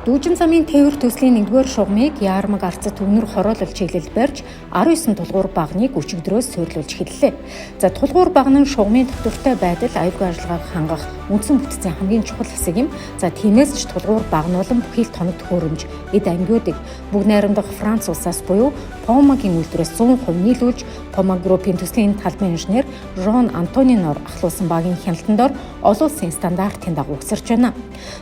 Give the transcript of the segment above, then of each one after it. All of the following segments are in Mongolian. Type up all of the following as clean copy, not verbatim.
Дүүжин замын тээвэр төслийн 1-р шугамыг Яармаг Арцат Өвнөр хороолол чиглэлд барьж 19 тулгуур баганыг өчигдрөөс суйрлуулж эхэллээ. За, тулгуур баган нь шугамын тогтвортой байдал, аюулгүй ажиллагааг хангах үндсэн бүтцийн хамгийн чухал хэсэг юм. За, тиймээс ч тулгуур багануулан бүхий л тоног төхөөрөмж, эд ангиудыг бүгд найрамдах Франц улсаас буюу Помагийн үйлдвэрээс 100% нийлүүлж, Пома группийн төслийн талбайн инженер Жон Антониноор ахлуулсан багийн хяналтан дор олон улсын стандартын дагуу угсарч байна.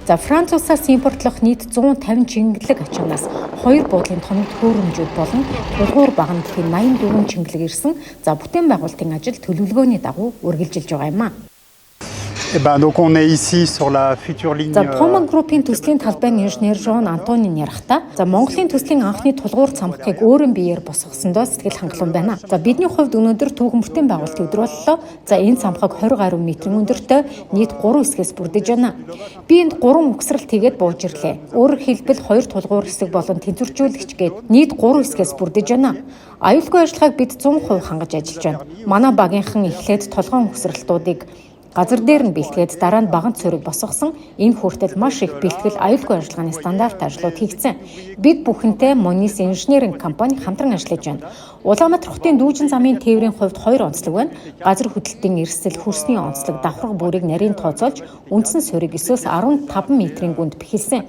За, Франц улсаас импортлох нийт 150 чингэлэг ачаанаас хоёр буудлын тоног төхөөрөмжүүд болон тулгуур багана бүхий 84 чингэлэг ирсэн. За, бүтээн байгуулалтын ажил төлөвлөгөөний дагуу үргэлжилж байгаа юм а. Eh ben, donc on est ici sur la future ligne. За, Poma Group-ийн төслийн талбайн инженер Жон Антонин ярихдаа, за, Монголын төслийн анхны тулгуур цамхгийг өөрийн биеэр босгосондоо сэтгэл хангалуун байна. За, бидний хувьд өнөөдөр түүхэн бүтээн байгуулалтын өдөр боллоо. За, энэ цамхаг 20 гаруй метрийн өндөртэй, нийт 3 хэсгээс бүрдэж байна. Би энд 3 угсралт хийгээд бууж ирлээ. Өөрөөр хэлбэл, 2 тулгуур хэсэг болон тэнцвэржүүлэгч гээд нийт 3 хэсгээс бүрдэж байна. Аюулгүй ажиллагааг бид 100% хангаж ажиллаж байна. Манай багийнхан эхлээд толгоон угсралтуудыг газар дээр нь бэлтгээд, дараа нь баганат суурийг босгосон. Энэ хүртэл маш их бэлтгэл, аюулгүй ажиллагааны стандарт ажлууд хийгдсэн. Бид бүхэнтэй Monis инженеринг компани хамтран ажиллаж байна. Улаанбаатар хотын дүүжин замын тээврийн хувьд хоёр онцлог байна. Газар хөдлөлтийн эрсдэл, хөрсний онцлог, давхарга бүрийг нарийн тооцоолж, үндсэн суурийг 9-15 метрийн гүнд бэхэлсэн.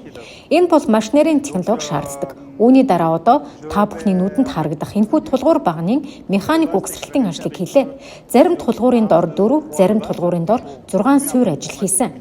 Энэ бол маш нарийн технологи шаарддаг. Үүний дараа одоо та бүхний нүдэнд харагдах энэхүү тулгуур баганын механик угсралтын ажлыг хийлээ. Зарим тулгуурын дор 4, зарим тулгуурын дор 6 суурь ажил хийсэн.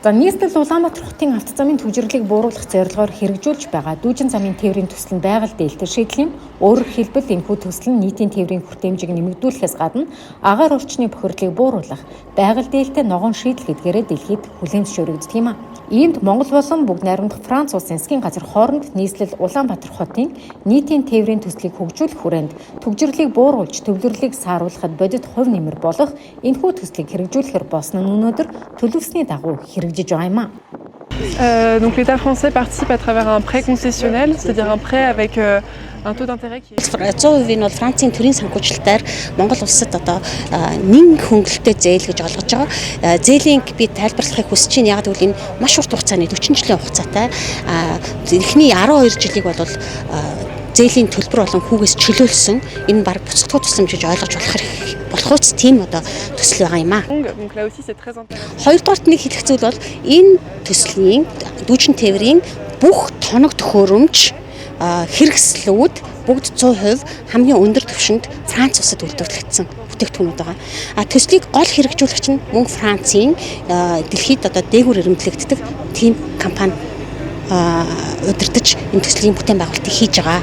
За, нийслэл Улаанбаатар хотын автозамын түгжрэлийг бууруулах зорилгоор хэрэгжүүлж байгаа дүүжин замын тээврийн төсөл нь байгаль дээлтэй шийдэл юм. Өөрөөр хэлбэл, энэхүү төсөл нь нийтийн тээврийн хүртээмжийг нэмэгдүүлэхээс гадна агаар орчны бохирдлыг бууруулах, байгаль дээлтэй ногоон шийдэл гэдгээрээ дэлхийд хүлээн зөвшөөрөгддөг юм а. Иймд Монгол болон бүгд найрамдах Франц улсын засгийн газар хооронд нийслэл Улаанбаатар хотын нийтийн тээврийн төслийг хөгжүүлэх хүрээнд түгжрэлийг бууруулж, төвлөрлийг сааруулахад бодит хувь нэмэр болох энэхүү төслийг хэрэгжүүлэхээр болсон нь өнөөдөр төлөвлөсний дагуу хэрэгжиж байгаа юм а. Donc l'État français participe à travers un prêt concessionnel, c'est-à-dire un prêt avec un taux d'intérêt qui est 100% нь бол Францын төрийн санхүүжилтээр Монгол улсад одоо нэн хөнгөлөлттэй зээл гэж олгож байгаа. Зээлийн би тайлбарлахыг хүсэж байна. Яг гэвэл энэ маш урт хугацааны, 40 жилийн хугацаатай. Эхний 12 жилийг бол зээлийн төлбөр болон хүүгээс чөлөөлсөн. Энэ бараг буцалтгүй тусламж гэж ойлгож болохуйц тийм одоо төсөл байгаа юм аа. Longue. Donc là aussi, c'est très intéressant. Хоёрдугаарт нэг хэлэх зүйл бол энэ төслийн дүүжин тээврийн бүх тоног төхөөрөмж, хэрэгслүүд бүгд 100% хамгийн өндөр түвшинд Франц улсад үйлдвэрлэгдсэн бүтээгдэхүүнүүд байгаа. А төслийг гол хэрэгжүүлэгч нь мөн Францын дэлхийд одоо дээгүүр эрэмблэгддэг тийм компани удирдах энэ төслийн бүтээн байгуулалтыг хийж байгаа.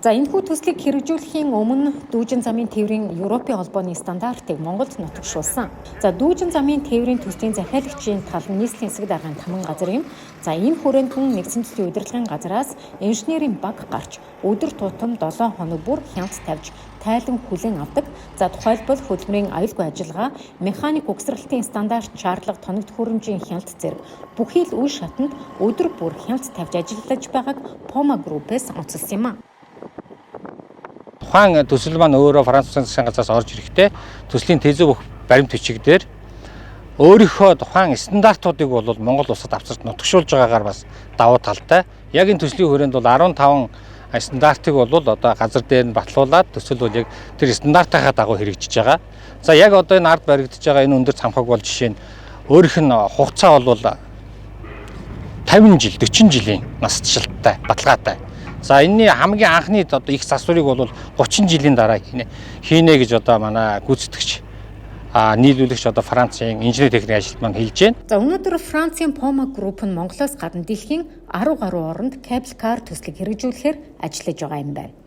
За, энэхүү төслийг хэрэгжүүлэхийн өмнө дүүжин замын тээврийн Европын холбооны стандартыг Монголд нутагшуулсан. За, дүүжин замын тээврийн төслийн захиалагчийн тал нь нийслэлийн засаг даргын таман газар юм. За, энэ хүрээнд хүн нэгдсэн төслийн удирдлагын газраас инженерийн баг гарч өдөр тутам 7 хоног бүр хяналт тавьж, тайлан хүлээн авдаг. За, тухайлбал, хөдөлмөрийн аюулгүй ажиллагаа, механик угсралтын стандарт шаардлага, тоног төхөөрөмжийн хяналт зэрэг бүхий л үе шатанд өдөр бүр хяналт тавьж ажиллаж байгааг Poma Group-ээс онцолсон юм а. Тухайн төсөл маань өөрөө Франц улсын засгийн газраас орж ирэхдээ төслийн ТЗ бүх баримт бичиг дээр өөрийнхөө тухайн стандартуудыг бол Монгол улсад авчирч нутагшуулж байгаагаар бас давуу талтай. Яг энэ төслийн хүрээнд бол 15 стандартыг бол одоо газар дээр нь батлуулаад, төсөл бол яг тэр стандартынхаа дагуу хэрэгжиж байгаа. За, яг одоо энэ ард баригдаж байгаа энэ өндөр цамхаг бол жишээ нь өөрийнх нь хугацаа бол 50 жил, 40 жилийн насжилттай, баталгаатай. За, энэний хамгийн анхны одоо их засварыг бол 30 жилийн дараа хийнэ хийнэ гэж одоо манай гүйцэтгэгч нийлүүлэгч, одоо Францын инженер техник ажилт маань хэлж байна. За, өнөөдөр Францын Poma Group нь Монголоос гадна дэлхийн 10 гаруй оронд cable car төслийг хэрэгжүүлэхээр ажиллаж байгаа юм байна.